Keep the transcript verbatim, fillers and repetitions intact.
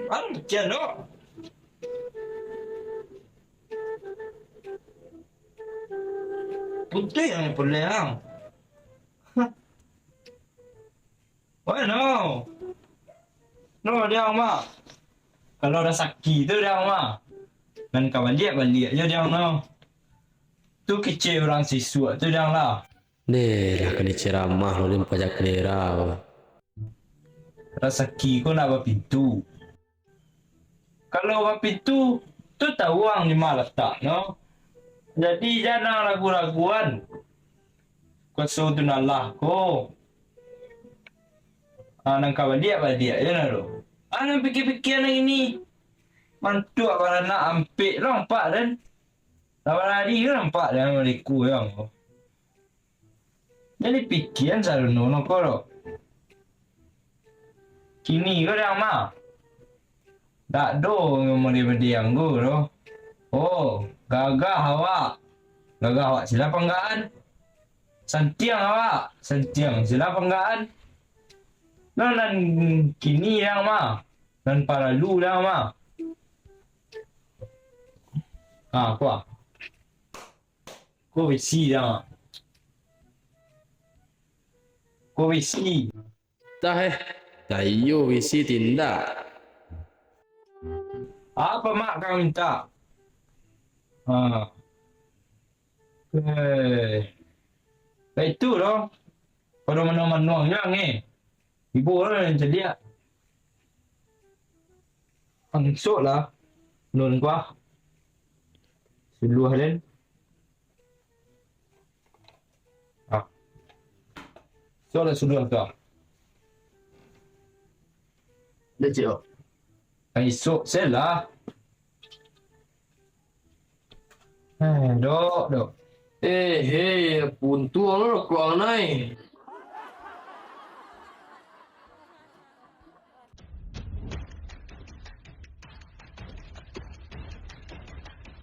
Ang, cian, no. Putih yang pulih, ang. Hah. Wah, no. No, diang mah. Kalau rasaki tu diang mah. Nan ka baliak-baliak jo diang no. Tu kicek urang sisuak tu diang lah. Deh, lah kena ceramah lo, limpah jak kendera. Rasaki ko nak bapintu. Kalau bapintu, tu tahu ang di ma latak no. Jadi, jan ang ragu-raguan. Kuaso tu nan lah ko. Ah, nan ka baliak-baliak je lah tu. Ah, nan pikia-pikia nan ini. Mantuak baranak ampek lo nampak den. Lah barari ko nampak den, maliku yang ko. Jadi pikian saruno no ko lo. Kini ko dang mah. Dak do model-model anggo doh. Oh, gagah awak. Gagah awak sila panggaan. Santiang awak, santiang sila panggaan. No nan kini dang mah. Nan paralu dang mah. Ha, kuah. Ko bisi dang. Ko bisi. Tah eh, tayo bisi tindak. Apa mak kau minta? Ha. Eh. Baik tu doh. Pado manuang-manuang jo ang eh. Ibo lah nan caliak. Ang isok lah. Nun kuah. Suluah den. Ah. Isok lah suluah tu. Dah cik, oh. Ang isok se lah. Eh, dok, dok. Eh, hei, puntuang lo kuang nai.